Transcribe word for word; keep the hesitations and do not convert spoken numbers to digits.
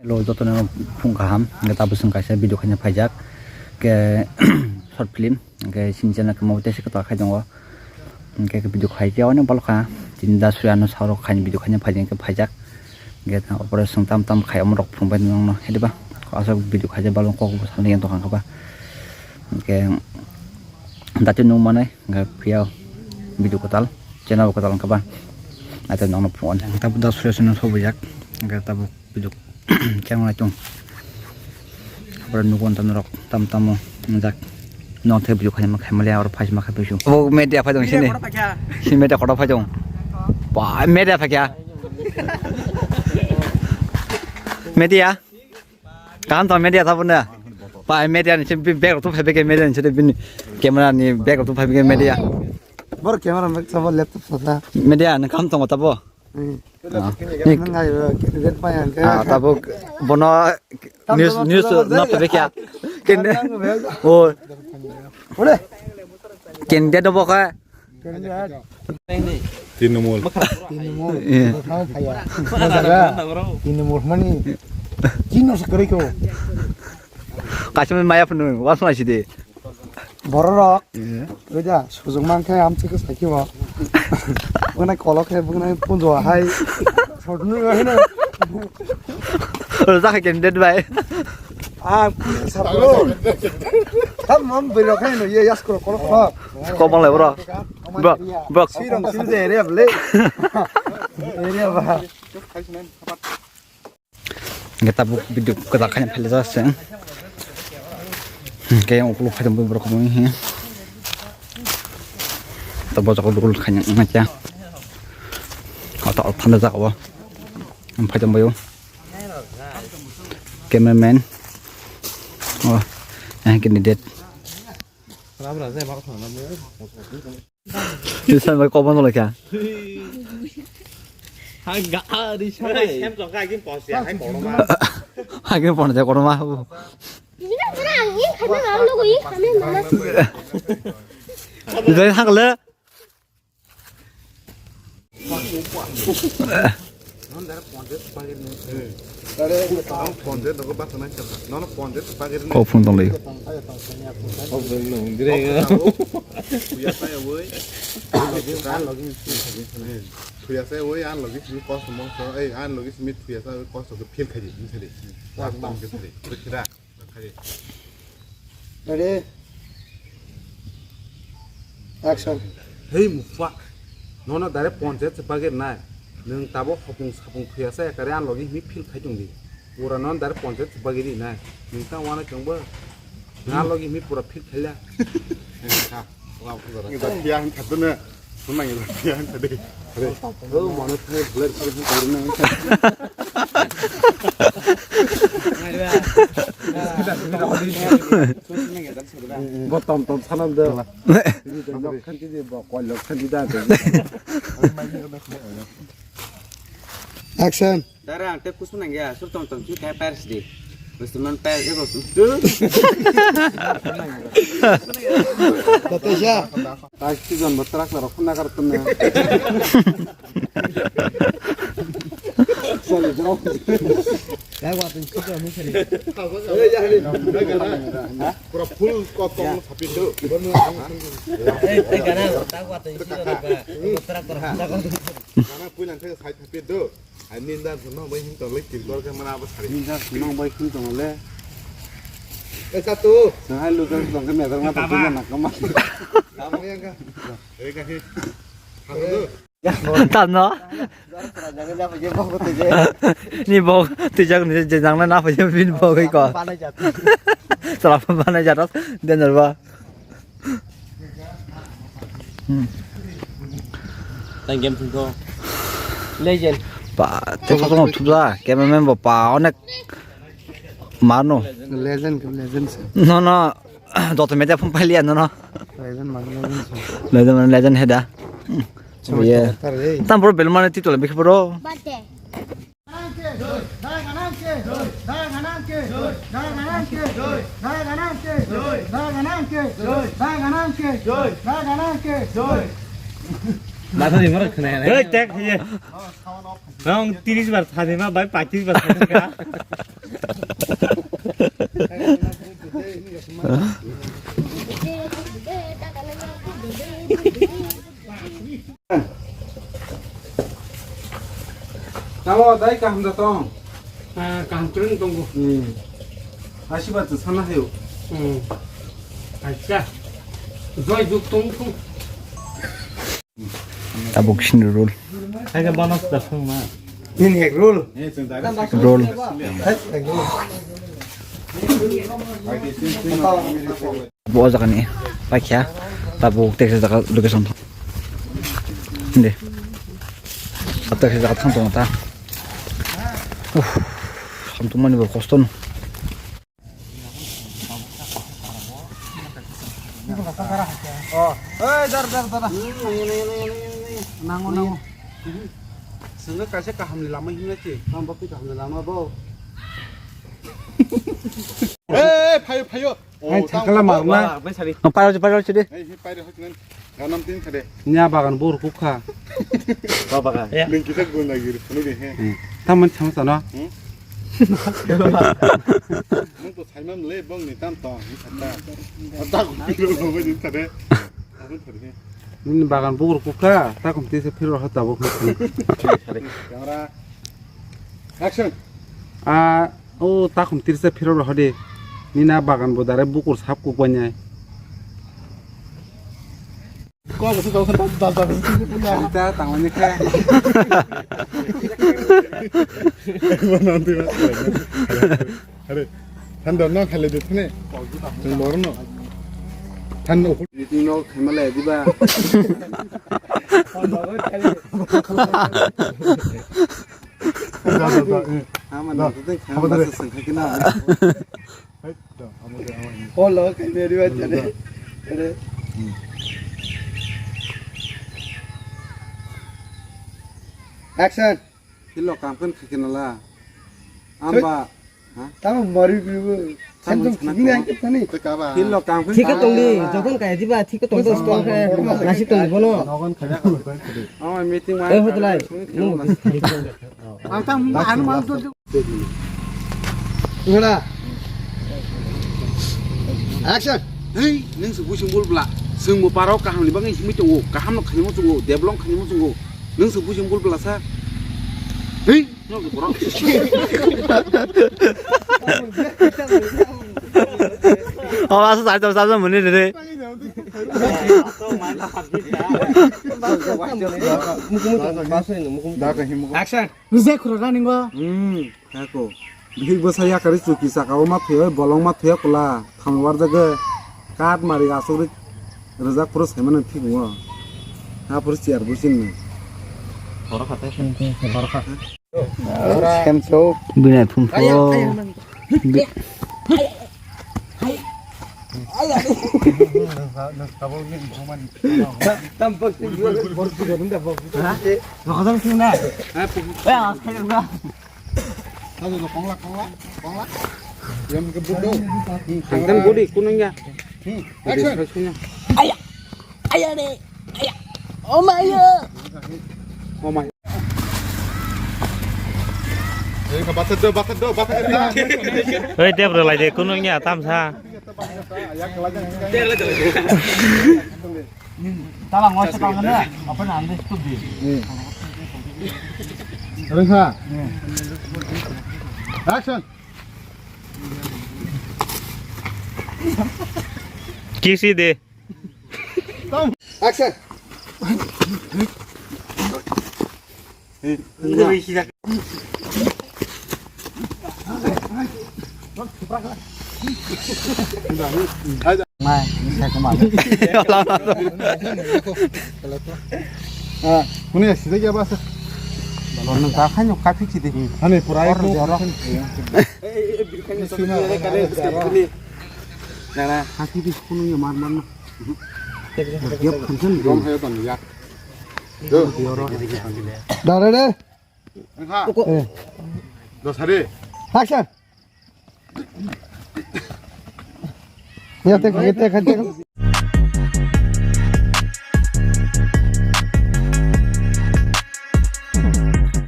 Lo jotono phung kaham, hwnkhe tabuk chwng kaisa video khaina phaijak, hwnkhe short film, hwnkhe chini channel khe mo tei se kwtal khai tongo, hwnkhe video khai khe onek balo kha, chini da Surya no saurok khaini video khaina phaijak, hwnkhe phaijak, hwnkhe opor chwng tam tam khai omo rok phung bai nongno, hwnkhe ba aswk video khaijak balo kok bo salni yang tongkha ba, hwnkhe dati nung manai, hwnkhe phiya video kwtal, channel bo kwtal wngkha ba, aito nongno phung tabuk da Surya no sobijak, hwnkhe tabuk video khe nai tung. Abra nugo tam rok tam tamo jak. Nong the video khaima khaima le aro phai ma khai bisu. Bo media phai dong sini. Si media kotor phai dong. Ba media phai kya? Media. Kam to media tabo na. Ba media ni bag tu phai bag media ni sini bini camera ni bag tu phai bag media. Bor camera bag sabo laptop sasa. Media ni kam to tabo. Hmm. Ah. Nang ayo, candidate pa yang ke? Ah, tabuk bono news, news no pebe kya? Ken-, oh. Ore. Candidate bo ka? Candidate. Trinamool. Trinamool. Iya. Kau kaya. Kau jaga. Trinamool mani. Chino sekali ko. Kasih maya penuh, was masih deh. Bororok, iya, oida, sujung mankhe amchikhe sakhibo. Bwnai kolok khe, bwnai punjo hai. Sotunu hai na. Oro jakha candidate bai. Ah, sapro. Tam mam bwrok hai no, ye yas kolok kolok kolok. Kobang lai bro. Bro, bro. Sirong sim je area ble. Area ba. Hingke tabuk video kwtal khaina phailajak se. Hingke yang ukuluk phaitong borok bo hing. Tabuk jaga dukul khaina wngya. Auto thanda jaga o. Phaitong bayo. Cameraman. Oh, yang candidate. Tisa bai kobon lai kha. Hai ga ari sai. Sem jong ka gin pos ya hai kono ma. Hai gin pon ja kono ma. Ini kan kena angin, kena lalu goi, kena mana? Jadi hak le. Kok phone tong lai. Ready? Action. Hei mufak, nono dare ponchayat se bagir nai. Nwng tabo hopung sapung thuya sa ekare an logi himi feel khai tong di. Pura nono dare ponchayat se bagir nai. Nwng ta wana chong bo. Nwng an logi himi pura feel khai la. Eba phiya hin khaduna. Sunang eba phiya hin khade. Are. Oh, mano thai bler sir hin khaduna. Bo tom tom sanam de. Nok khanti de bo koi lok khanti da. Action. Dara ang te kusma nang ya, sur tong tong ki kai pers di. Musulman pers e bos. Tatasha. Tashi jon bo trak la rokna kar tunna. Sali jao. Pura full kok kok sapit do. Gana puilan thai sai thapit do. Ai ninda no bai hin tong le kirkor ke mana abo sari. Ninda no bai hin tong le. Eh satu. Hai lu jang tong ke meter ma tong na kama. Tabo yang ka. Eh ka hi. Halo. Tamo. Ni bok twijak ni je jang na na phaje bin bok ko. Sala pa bana jat. Dener ba. Hmm. Tang game thung to. Legend. Pa te photo no thuja cameraman bo pa onek mano. Legend ke legend se. No no. Joto media phone pailiya no no. Legend man legend se. Legend man legend heda. Chama ye. Tar, eh. Tam bro belmane titol bikhe bro. Birthday. Mathani moro khna ya. Hei, tek ye. Nang tiris bar thani ma bai patis bar thani ka. Tamo dai kaham da tong? Ah, kaham kwrwng tongo. Hmm. Asiba tu sana hayo. Hmm. Acha. Joy juk tong tong. Tabuk sini roll. Hai ka banas da thang ma. Ini ek roll. Roll. Hai, ek roll. Bo jagani paikha, tabuk teksa jaga location. Inde. Tabuk teksa jaga thang tongo ta. Uff, hamtwmani bo kosto no. Oh, eh, dar, dar, dar. Nango, nango. Sengga kaisa kahamni lama himna se. Tamo bakti kahamni lama bo. Eh, phayo, phayo. Hai, oh, sakala tamo marna. Bai sari. No, pairo, pairo, chide. Hai, hai, pairo, hai, nan. Ganam tin khade. Nya bagan bor kukha. Ba bagan. Ning kita guna giri, kunu de, he. Hmm. Taman chama sana. Hmm? Nung to saiman le bong ni tam to, ni kata. Ata ko piro lo ni khade. Nini bagan bukur kukha, ta kum tisa phiro ha tabuk. Camera. Action. A, o ta kum tisa phiro ro hadi. Nina bagan bo dare bukur sap kuk banyai. Ko ko to da da da. Ita tangmani khe. Ko nanti mas. Are, thanda na khale de thane. Tung bor no. Thanda ko. Meeting no khamale diba. Da, da, da, eh. Ama da, na tu khama da. Masa sengkha kina. Hai, da, ama da, ama da. Oh, lo, khamale diba, da, da, chale. Da. Are. Hmm. Action. Hilo kam kan khikena la. Amba. Ha? Tamo mari bibu. Tamo Samsung sana kini ko. Ang kita ni. Te kaba. Hilo kam kan. Thik ka tongdi, jokon kaya diba, thik ka tongdi, stone kaya, nasi tongdi bono. Nogon khaya ko. Oh, meeting ma. Eh, hotelai. Ang tam anu mal to. Ngora. Action. Hei, neng se busing bul bla. Seng mo parao kaham ni bangai himui tongo. Kaham no khaimo tongo. Deblong khaimo tongo. Neng se busing bul bla sa. Hei. Oh, asa sa sa sa muni re. Action. Reject khoro ra ningo. Hmm, kako. Bihik bwsa yakari chuki saka o ma thwi oi bolong ma thwi kula. Thang warjago. Kat mari asuk ri. Rejak phuru saimano thik wngo. Ha phuru chair bo chinni. Borok hate. Borok hate. Binai phum pho. Bi- Yang ke bodoh. Tangkan body kunungnya. Hmm. Action. Aya, aya de, aya. Oh my God. Oh my. Eh, ka batat do, batat do, batat do. Oi, tep rwlai de, kunungnya tamsa. Tala ngoi sa tang na, apa na ande stop di. Rengha. Action. Kisi de. Action. Mai, ini saya kemana? Ah, ini sida ya bas. Kalau nang kakaknya kafe sih deh. Ani pura itu. Nana, hati di sepuluh ya mar mar. Dia kansen. Rom hayo tong ya. Dare deh. Engkha. Eh. Dos hari. Action. Ya, tek, tek, tek.